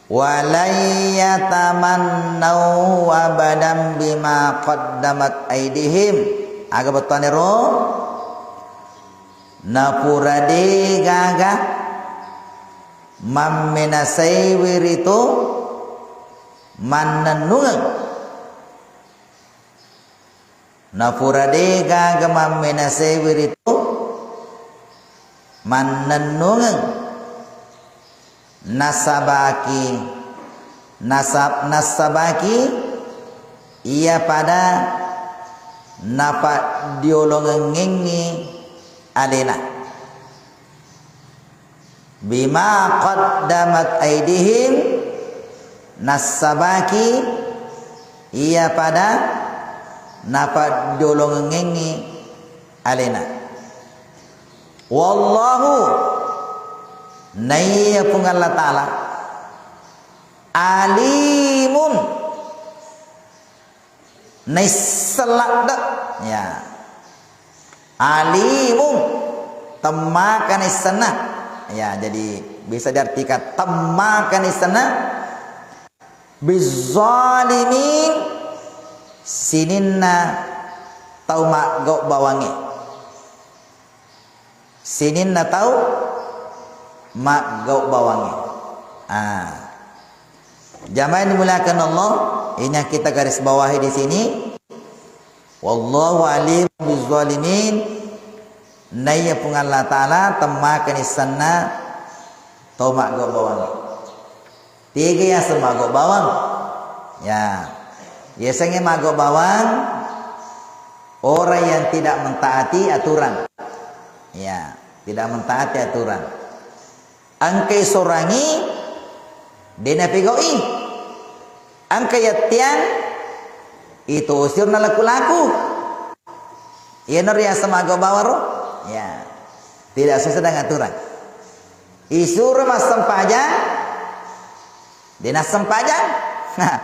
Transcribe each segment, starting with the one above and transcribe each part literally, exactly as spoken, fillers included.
Walan yatamannau abadan bima qaddamat aidihim. Aga bettuanero? Napura degaga mammenasaiwi ritu mannennungeng. Napura degaga mammenasaiwi ritu mannennungeng. Nasabaki, nasab-, nassabaki iya pada napaddiolongengngi alena. Bima qaddamat aidihim, nassabaki iya pada napaddiolongengngi alena. Wallahu, naiya Puang Allah Ta'ala, alimun, naisseng ladde. Ya. Alimun, temmaka naissenna. Ya, jadi bisa diartikan temmaka naissenna. Bizzalimin, sininna tau maggau bawangnge. Sininna tau maggau bawangnge. Ah. Jamaah yang dimuliakan Allah, ini yang kita garis bawahi di sini. Wallahu alim bizzalimin. Naiya Puang Allah Ta'ala temmakani senna tau maggau bawang. Tega yaseng maggau bawang? Ya. Yasengnge maggau bawang orang yang tidak mentaati aturan. Ya, tidak mentaati aturan. Engka isorangi, de napegau'i. Engka yattiang, itosiro nalaku-laku. Iyanaro yaseng maggau bawang ro. Ya. Tidak sesuai dengan aturan. Isuro massempajang, de nassempajang. Nah,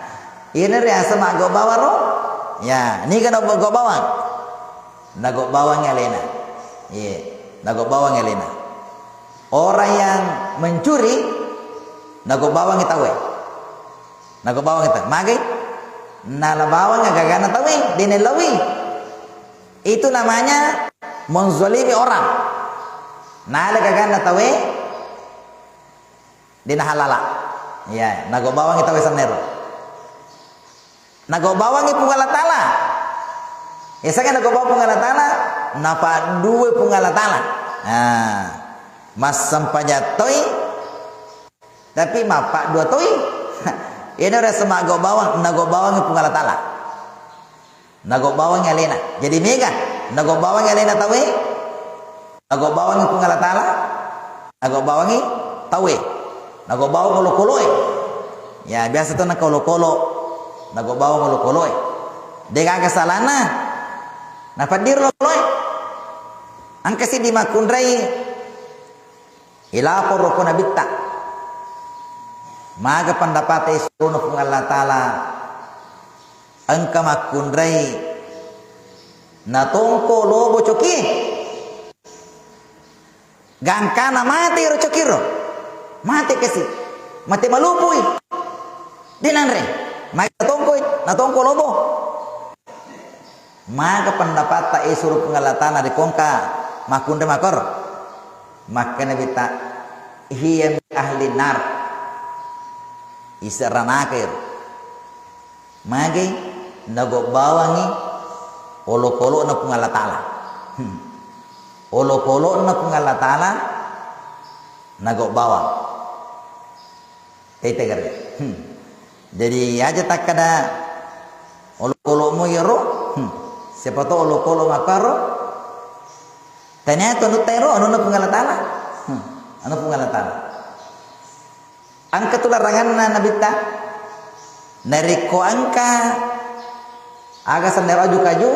iyanaro yaseng maggau bawang ro. Ya, niga nagau bawang? Nagau bawangngi alena. Iya, nagau bawangngi alena. Orang yang mencuri, nagau bawangngi tauwe. Nagau bawangngi tauwe. Magai? Nala bawang gagana tauwe, de nallaui. Itu namanya menzalimi orang. Nala gagana tauwe, de nahalala. Iya, nagau bawangngi tauwe sennero. Nagau bawangngi Puang Allah Ta'ala. Yasengnge nagau bawang Puang Allah Ta'ala, napaddue Puang Allah Ta'ala. Nah, massempajang toi, tapi mappaddua toi. Iyanaro yaseng maggau bawang, nagau bawangngi Puang Allah Ta'ala. Nagau bawangngi alena. Jadi mega, nagau bawangngi alena tauwe, nagau bawangngi Puang Allah Ta'ala, nagau bawangngi tauwe, nagau bawang olokoloe. Ya, biasa to naka olokolo, nagau bawang olokoloe. Degaga salana, napaddiro olokoloe. Engka siddi makkunrai, ilaporo ko Nabitta. Maga pendapata isurona Puang Allah Ta'ala, engka makkunrai natongko lobo cokie. Gangkana mate ro cokiro. Mate kasi. Mate malupui. De nanre. Mai natongkoi, natongko lobo. Maga pendapatta isuro Puang Allah Ta'ala ri kongka makkunrai makor? Makkeda Nabitta, hiya min ahli nar. Ise ranaka ero. Magai? Nagau bawangngi olokolo'na Puang Allah Ta'ala. Hmm. Olokolo'na Puang Allah Ta'ala nagau bawang. Tete gare. Hmm. Jadi aja takkada olokolo'mu iyaro. Hmm. Siapa tahu olokolo makkaro. Tania tu anutta ero, anunna Puang Allah Ta'ala. Hmm. Anu Puang Allah Ta'ala. Engka tu laranganna Nabitta. Narekko engka aga sennero aju-kaju,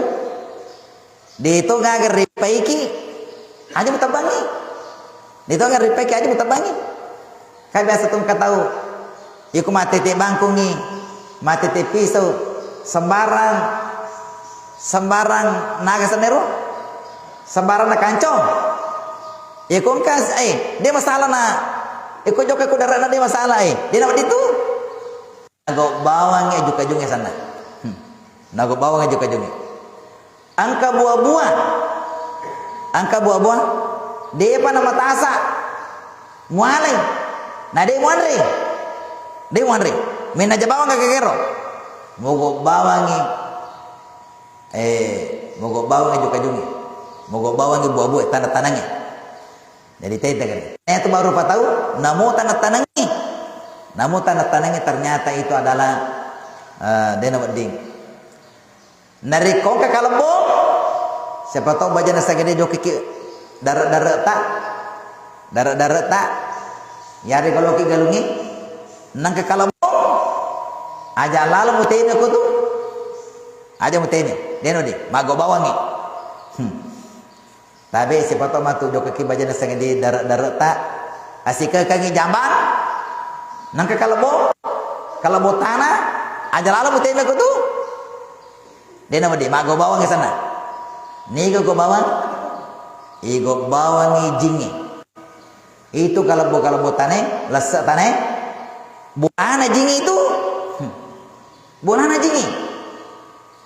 de to gaga ripaiki, aja mutebbangi. De to gaga ripaiki, aja mutebbangi. Kan biasa tu engka tau, iko matete bangkungi, matete pisau, sembarang, sembarang naga sennero, sembarang nakancong. Iko engka, eh, de masalah na. Iko jokka ko darana de masalah, eh. De na ditu. Nagau bawangngi aju-kajungnge sanna. Hmm. Nagau bawangngi aju-kajungnge. Engka buah-buah. Engka buah-buah. Depa namatasa. Mualai. Na de muanre. De muanre. Menaja bawang ka kekero. Mogau bawangngi. Eh, mogau bawangngi aju-kajungnge. Mogau bawangngi buah-buah, tanah-tanangnge. Jadi tete kan. Itu baru patau, namo tanah-tanangnge. Namo tanah-tanangnge ternyata itu adalah, eh, dena wedding. Narekko engka kalebbo, siapa tahu bajana sagede jokki dare-dare ta, dare-dare ta, yari kalau ki galungi, nangka kalebbo, aja lalo mutene ko tu, aja mutene, deno di, mago bawangi. Hmm. Tabe siapa tahu matu jokki bajana sagede dare-dare ta, asikekangi jambang, nangka kalebbo, kalebbo tanah, aja lalo mutene ko tu. Dena wedding, mago bawang sanna. Niga go bawang? Igo bawangi jingnge. Itu kalebbo-kalebbo tane, lesse tane. Bolana jingnge itu. Hmm. Bolana jingnge.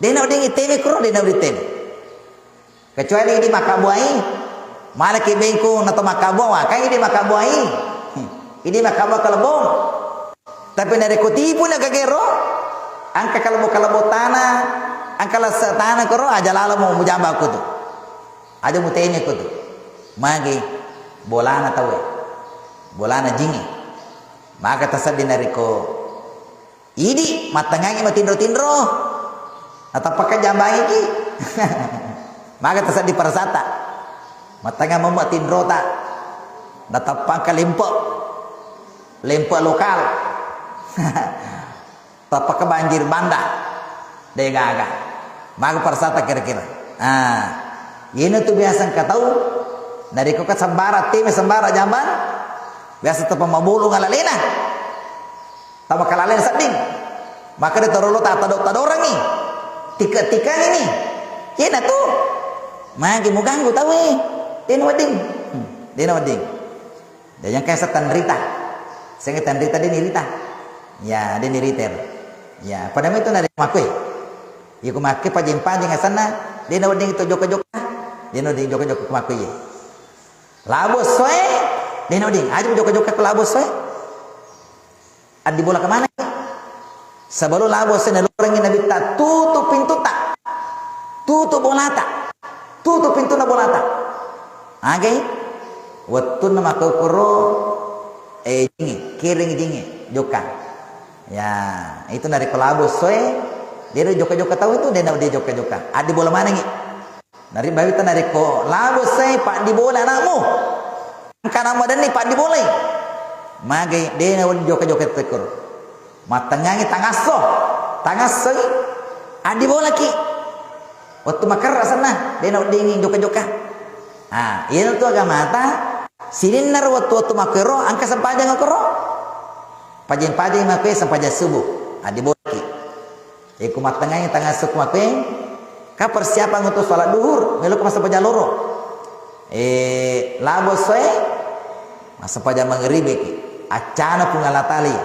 Dena wedding iteme kuro, dena wedding iteme. Kecuali idi makkabuai, malaki bengko nato makkabua, wa, kan idi makkabuai. Hmm. Idi makkabua kalebbo. Tapi narekko tipu na gagero, engka kalebbo-kalebbo tana, engka lesse tana koro, aja lalo mu mujamba kutu. Aja mutene kutu. Magi bolana tauwe. Bolana jingnge. Maka tasedding narekko idi mattengngangi matinro-tinro. Atappaka jambangi ki. Maka tasedding parasata. Mattengnga memma tinrota. Natappangka lempe. Lempe lokal. Tappaka banjir bandang. De gaga. Maka parasata kira-kira. Ah. Iyana tu biasa engka tau. Narekko ka sembara, teme sembara jambang. Biasa tappa mabolong alalena. Tama kalaleng sedding. Maka de torolo ta tado-tadorengi. Tika-tikangi ni. Kena tu. Magi muganggu tauwe. Dena wedding. Hmm, dena wedding. Jadi yang kayak tanrita. Sehingga tanrita deni rita. Ya, deni rita. Ya, pada itu nari makwe. Iku makke pajeng-pajeng asanna. Dena wedding itu joka-joka. Dena wedding joka-joka makwe. Labo soe. Dena wedding. Aja joka-joka ke labo soe. Addi bola kemana? Sebelum labo sene lorengi Nabitta, tutup pintuta. Tutup bolata. Tutup pintuna bolata. Agai? Wettunna makokoro, eh, jingi, kiring jingi, jokka. Ya, itu narekko labo soe, dia jokka-jokka tau itu, dia, dia jokka-jokka. Addi bola manengi. Nari bawita narekko labo sai paddi bola anakmu. Engka anakmu adenni paddi bolai. Magai dena wedding joka-joka tekkoro. Mattengngangi tangasso. Tangassoi addi bolaki. Wettu makerra senna, dena weddingi joka-joka. Ah, iyanatu agamata sininna ro wettu-wettu makkero engka sempajang koro. Pajeng-pajeng makkue sempajang subuh. Addi bolaki. Iko mattengngangi tangasso ku makkue, ka persiapan untuk sholat duhur, meloko massempajang loro. Eh, labo soe, massempajang mangribi ki. Accana Puang Allah Taala.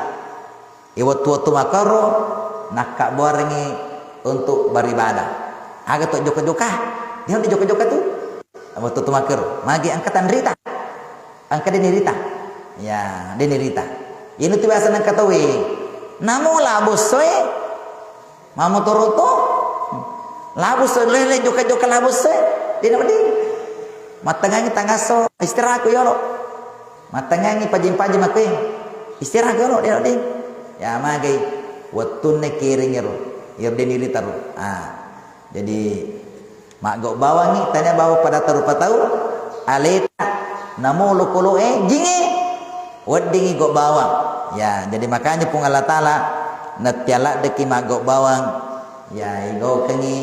E wettu-wettu makkoro, nakkabbuarengngi untuk beribadah. Aga to joka-joka? Dia di joka-joka tu. Wettu tu makkoro, magi engka tanrita. Engka deni rita. Ya, deni rita. Iyanu tu biasa nengka tauwe. Namo labo soe. Mamotoro to. Labo soe lele joka-joka labo soe. Dena wedding. Mattengngangi tangasso istirahat ko yolo. Mattengngangi pajeng-pajeng makkue. Istirahat ko yolo, dena wedding. Ya magai wettunna kiring ero. Ero deni rita ro. Ah. Jadi, maggo bawangngi, tania bawang pada rupa tau, aleta, namo olokoloe, jingnge, weddingngi go bawang. Ya, jadi makanya Puang Allah Taala nattialaddeki maggo bawang, ya, igaukengngi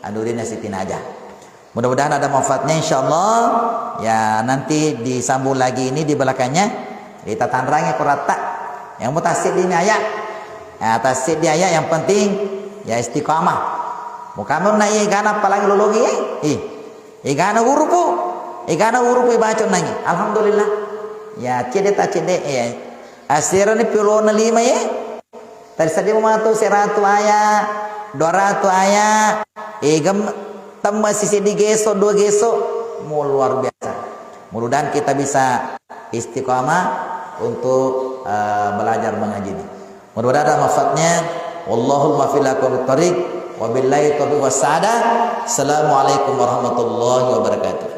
anu dena sitinaja. Mudah-mudahan ada manfaatnya, insyaallah. Ya, nanti disambung lagi ini di belakangnya. Kita tanrangi kuratta. Yang mau tasik di ini ayat. Ya, tasik di ayat yang penting ya istiqamah. Mukamu na iya igana palang lologi ya. Ih. Igana hurupu. Igana hurupu ibaca nangi. Alhamdulillah. Ya, cede ta cede ya. Asirani pilona lima ya. Tadi seddi matu seratu aya, dua ratu aya, egem temme sisi di geso, dua geso, mau luar biasa. Mudah-mudahan kita bisa istiqamah untuk eh, belajar mengaji ini. Mudah-mudahan ada manfaatnya. Wallahul muwaffiq ila aqwamit thariq. Wabillahi taufiq wassadah. Assalamualaikum warahmatullahi wabarakatuh.